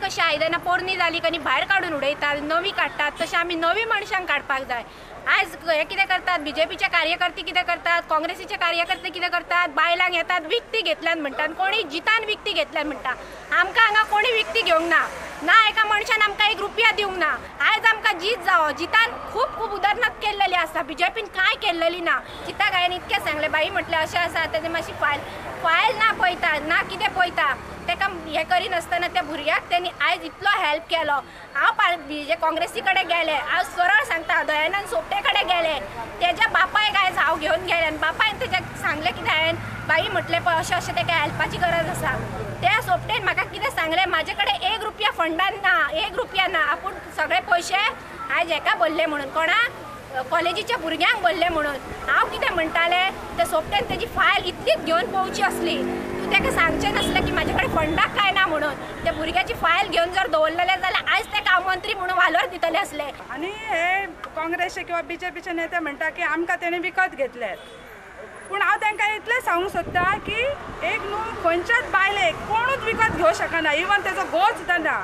कशी आयदनां पोरणी जाली आनी भायर काडून उडयतात, नवी काडटात, तशें आमी नवी मनशांक काडपाक जाय. आयज हे कितें करतात, बीजेपीचे कार्यकर्ते कितें करतात, काँग्रेसीचे कार्यकर्ते कितें करतात, बायलांक येतात विकती घेतल्यान म्हणटात, कोणी जितान विकती घेतल्यान म्हणटा. आमकां हांगा कोणी विकती घेवंक ना, ना एका मनशान आमकां एक रुपया दिवंक ना. आयज आमकां जीत जावो, जितान खूब खूब उदरगत केल्लेली आसा, बीजेपीन कांय केल्लेली ना. जिताक हांवें इतकें सांगलें, बाई म्हटलें अशें आसा, तेजें मातशी फायल ना पळयता ना कितें पळयता, तेका हें करिनासतना त्या भुरग्याक तेणी आयज इतलो हेल्प केलो. हांव जे काँग्रेसी कडेन गेलें, हांव सरळ सांगता, दयानंद सोपटे कडेन गेलें, तेज्या बापायक आयज हांव घेवन गेलें आनी बापायन तेज्या सांगलें कितें, हांवें बाई म्हटलें पळय अशें अशें तेका हेल्पाची गरज आसा. त्या सोपटेन म्हाका कितें सांगलें, म्हाजे कडेन एक रुपया फंडान ना, एक रुपया ना, आपूण सगळे पयशे आयज हेका भरले म्हणून, कोणा कॉलेजीच्या भुरग्यांक भरले म्हणून. हांव कितें म्हणटालें, त्या सोपटेन तेजी फायल इतलीच घेवन पळोवची आसली, तूं तेका सांगचें नासलें की म्हाजे कडेन फंडाक कांय ना म्हणून. त्या भुरग्याची फायल घेवन जर दवरलेलें जाल्यार आयज तेका हांव मंत्री म्हणून वालोर दितलें आसलें. आनी हे काँग्रेसचे किंवा बीजेपीचे नेते म्हणटा की आमकां तेणी विकत घेतले, पूण हांव तांकां इतलें सांगूंक सोदता की एक न्हू खंयच्याच बायलेक कोणूच विकत घेवंक शकना, इवन तेजो घोव सुद्दां ना.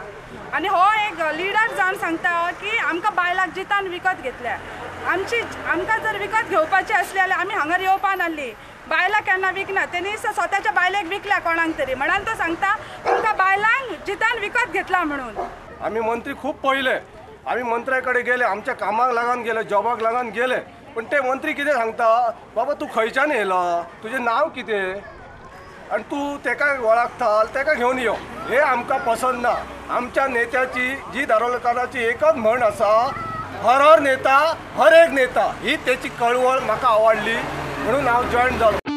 आनी हो एक लिडर जावन सांगता की आमकां बायलांक जितान विकत घेतल्या. आमची आमकां जर विकत घेवपाची आसली जाल्यार आमी हांगार येवपा नासली. बायलां केन्ना विकना, तेणी स्वताच्या बायलेक विकल्या कोणाक तरी, म्हणून तो सांगता तुमकां बायलांक जितान विकत घेतला म्हणून. आमी मंत्री खूब पळयले, आमी मंत्र्या कडेन गेले, आमच्या कामाक लागून गेले, जॉबाक लागून गेले, पण ते मंत्री कितें सांगता, बाबा तूं खंयच्यान येयला, तुजें नांव कितें आनी तूं तेका वळखता तेका घेवन यो, हें आमकां पसंत ना. आमच्या नेत्याची जी दारोलकाराची एकच म्हण आसा, हर हर नेता हर एक नेता, ही तेची कळवळ म्हाका आवडली म्हणून हांव जॉयन जालो.